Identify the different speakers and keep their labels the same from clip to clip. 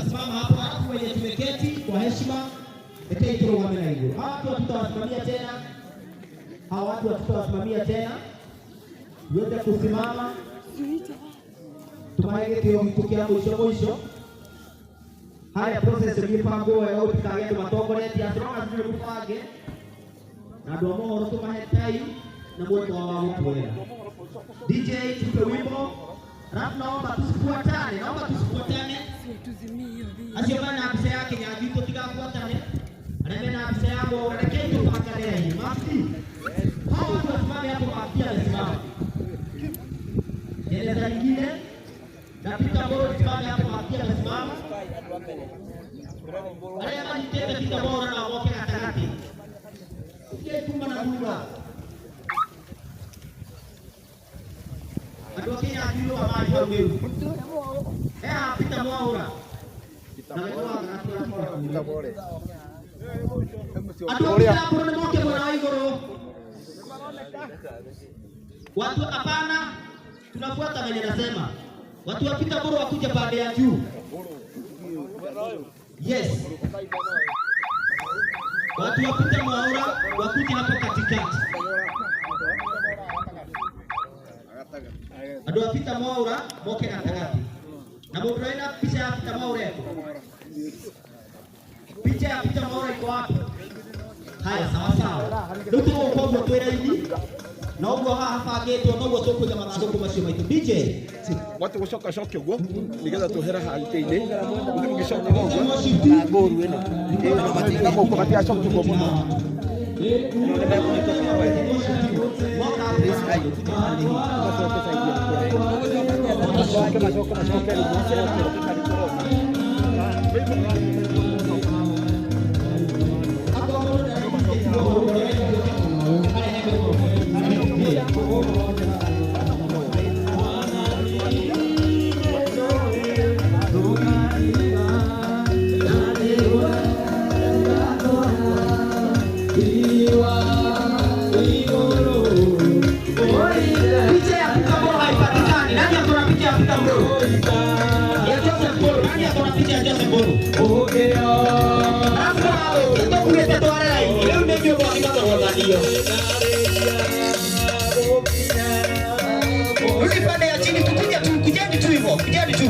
Speaker 1: Watasimama hapo, halafu wenye tumeketi kwa heshima, rekei turugame na igũrũ. Hawa watu hatutawasimamia tena, hawa watu hatutawasimamia tena, tuweze kusimama tumahe gĩtĩo gitũ kĩa mũico mũico. Haya, process ĩgĩbangwo wega, gũtikagĩe andũ matongoretie, as long as nĩ mũbange na andũ a mohoro tũmahe time na mweke wao wa gũtwĩra. DJ, tupe wimbo, alafu naomba tusifuatane, naomba tusifuatane. Acio mena mbica ya Kinyanjui tũtigabuatane, arĩa mena mbica ya Mwaura, rekei tũbangane raini. Mafti, hao watu wasimame hapo, mafti amesimama. Jeneza nyingine na Peter Mboro simame hapo, mafti amesimama. Arĩa manyitĩte Peter Mboro na moke gatagatĩ. Ukiai kuma na thutha. Andũ a Kinyanjui rũgamai hau rĩu. Haha Peter Mwaura. Na wendo wa Andũ a Peter Mboro nĩ moke mwena wa igũrũ. Watu hapana, tunafuata venye nasema. Watu wa Peter Mboro wakuja pande ya juu. Yes. Watu wa Peter Mwaura wakuja hapo katikati. Andũ a Peter Mwaura moke gatagatĩ. Na mũndũ wĩna picha ya Peter Mwaura eko? Picha ya Peter Mwaura iko wapi? Haya, sawa sawa. Rĩu tũgũka ũguo twĩ raini na ũguo haha habangĩtwo noguo tũkũiga mathandũkũ macio maitũ. DJ,
Speaker 2: Watu gucoka coke ũguo nigetha tuhere haha itĩ-inĩ mũgĩcoka ũguo na gũkũ matigacoke ũguo mũno.
Speaker 1: Picha ya Peter Mboro haipatikani. Nani ako na picha ya Peter Mboro? Ya Joseph Mboro. Nani ako na picha ya Joseph Mboro? Alafu tũkuĩte tware raini. Rĩu nĩ inyuĩ mwagima. Rudi pande ya chini, tukuja tu, kujeni tu hivyo, kujeni tu.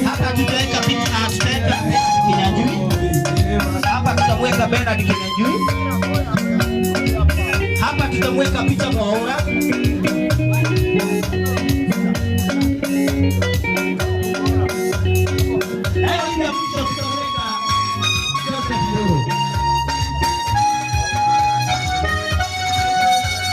Speaker 1: Hapa tutaweka picha, tutaweka Kinyanjui. Hapa tutamweka Bernard Kinyanjui. Hapa tutamweka Peter Mwaura. Na hiyo ya mwisho tutamweka Joseph Mboro.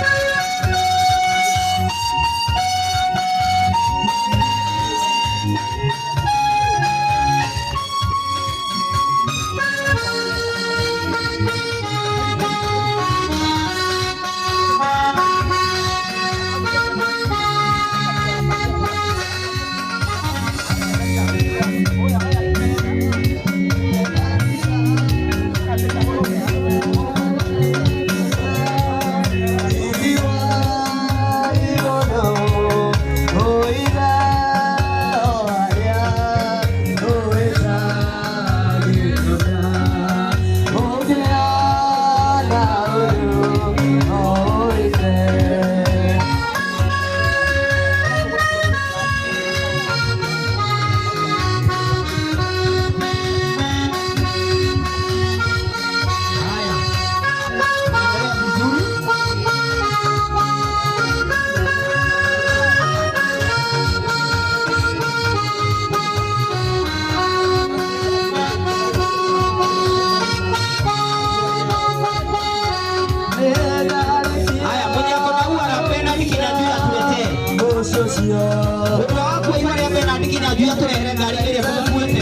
Speaker 1: Haya. Endelea vizuri. Haya, mwenye ako na ua la Bernard Kinyanjui atuletee. Ũndũ wa kuo rĩa Bernard Kinyanjui atũrehere ngari ĩrĩa tũmũkuĩte.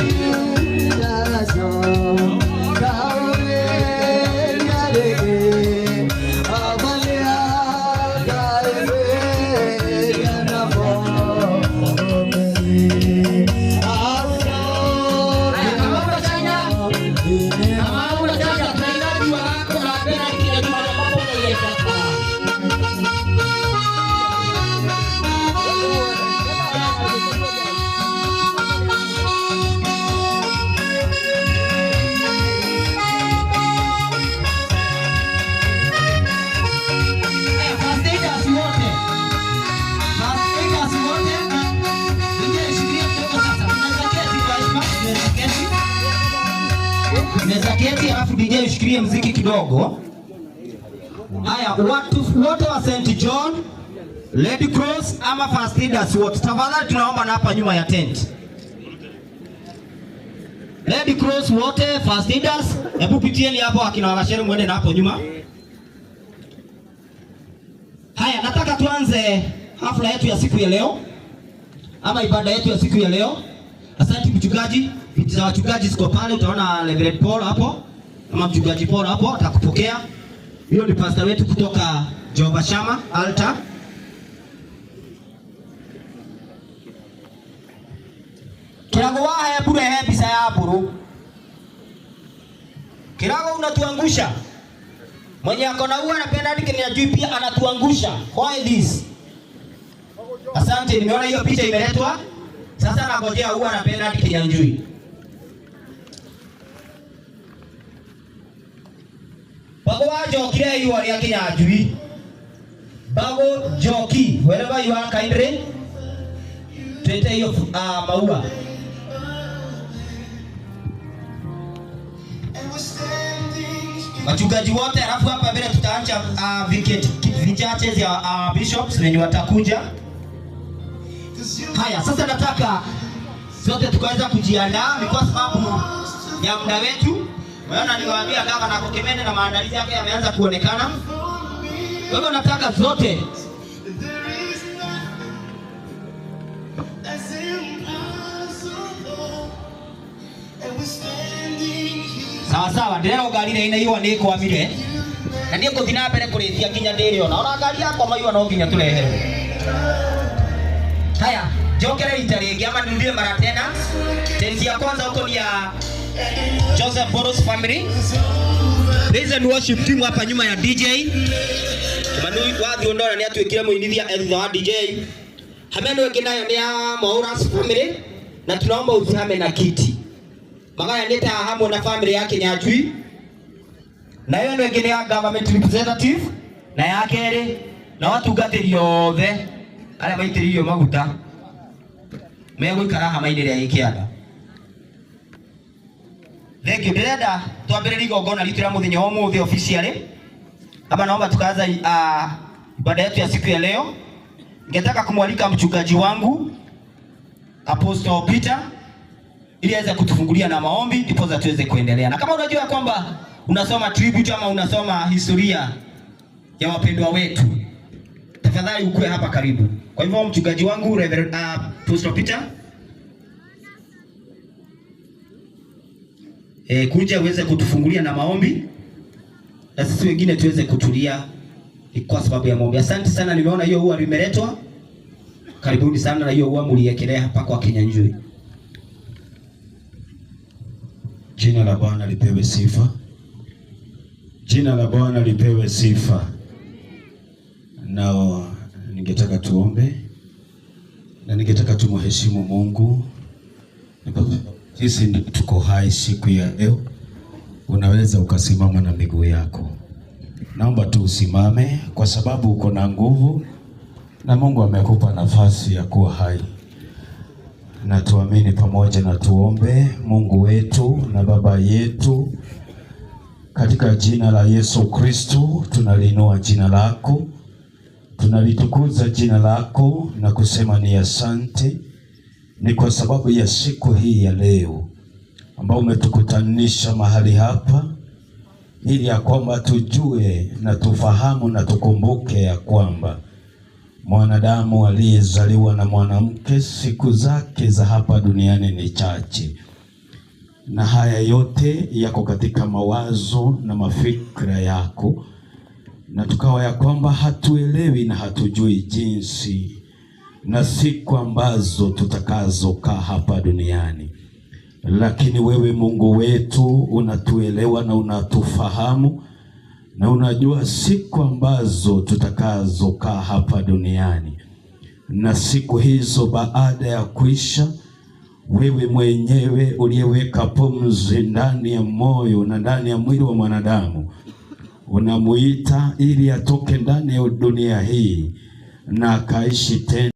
Speaker 1: kiasi, alafu DJ ushikilie mziki kidogo. Haya, watu wote wa St John, Red Cross ama First Leaders wote, tafadhali tunaomba na hapa nyuma ya tent. Red Cross wote, First Leaders, hebu pitieni hapo akina Wagashere muende na hapo nyuma. Haya, nataka tuanze hafla yetu ya siku ya leo ama ibada yetu ya siku ya leo. Asante mchungaji, viti za wachungaji ziko pale, utaona Reverend Paul hapo ama mchungaji Paul hapo atakupokea. Hiyo ni pastor wetu kutoka Jehova Shama Altar. Kirago wahe bure he bisa ya buru. Kirago unatuangusha. Mwenye akona huwa anapenda hadi Kenya pia anatuangusha. Why this? Asante, nimeona hiyo picha imeletwa. Sasa nangojea huwa anapenda hadi Kenya njui. Bago wa Njoki rĩa ihũa rĩa Kinyanjui. Bago Njoki, wherever you are kindly, twete hiyo maua. Wachungaji wote, alafu hapa mbele tutaacha vichache vya bishops wenye watakuja. Haya, sasa nataka sote tukaweza kujiandaa ni kwa sababu ya muda wetu. Maana niwaambia gavana Kokemene na maandalizi yake yameanza kuonekana. Kwa hivyo nataka zote sawa sawa, ndĩrero ngari ĩrĩa ina ihũa nĩ ĩkwamire na niĩ ngũthiĩ na mbere kũrĩithia nginya ndĩrĩona. Ona ngari yakwa maihũa no nginya tũreherwo. Haya, njokere rita rĩngĩ ama nirudie mara tena. Tenzi ya kwanza huko ni ya Joseph Boros family. Praise and worship team hapa nyuma ya DJ. Manu wathi ndona nĩ atuĩkire mũinithia thutha wa DJ. Hameno ĩngĩ nayo nĩ ya Mauras family na tunaomba usihame na kiti. Magayanĩte haha hamwe na family ya Kinyanjui. Na hiyo ĩno ĩngĩ nĩ ya government representative na ya kerĩ na watungatĩri othe arĩa maitĩrĩirio maguta megũikara hama-inĩ rĩa kĩanda. Thank you. Ndĩrenda twambĩrĩrie igongona ritũ rĩa mũthenya wa ũmũthĩ officially. Ama naomba tukaanza ibada yetu ya siku ya leo. Ningetaka kumwalika mchungaji wangu Apostle Peter ili aweze kutufungulia na maombi ndipo tuweze kuendelea. Na kama unajua kwamba unasoma tribute ama unasoma historia ya wapendwa wetu, tafadhali ukue hapa karibu. Kwa hivyo mchungaji wangu Reverend Apostle Peter, kuja uweze kutufungulia na maombi na sisi wengine tuweze kutulia kwa sababu ya maombi. Asante sana, nimeona hiyo ua limeletwa. Karibuni sana na hiyo ua mliekelea hapa kwa Kinyanjui.
Speaker 3: Jina la Bwana lipewe sifa. Jina la Bwana lipewe sifa. Nao ningetaka tuombe na ningetaka tumheshimu Mungu. Sisi tuko hai siku ya leo. Unaweza ukasimama na miguu yako. Naomba tu usimame kwa sababu uko na nguvu na Mungu amekupa nafasi ya kuwa hai. Na tuamini pamoja na tuombe. Mungu wetu na Baba yetu, katika jina la Yesu Kristo tunalinua jina lako, tunalitukuza jina lako na kusema ni asante. Ni kwa sababu ya siku hii ya leo ambao umetukutanisha mahali hapa, ili ya kwamba tujue na tufahamu na tukumbuke ya kwamba mwanadamu aliyezaliwa na mwanamke siku zake za hapa duniani ni chache, na haya yote yako katika mawazo na mafikra yako, na tukawa ya kwamba hatuelewi na hatujui jinsi na siku ambazo tutakazokaa hapa duniani. Lakini wewe Mungu wetu unatuelewa na unatufahamu na unajua siku ambazo tutakazokaa hapa duniani, na siku hizo baada ya kuisha, wewe mwenyewe uliyeweka pumzi ndani ya moyo na ndani ya mwili wa mwanadamu unamuita ili atoke ndani ya dunia hii na akaishi tena.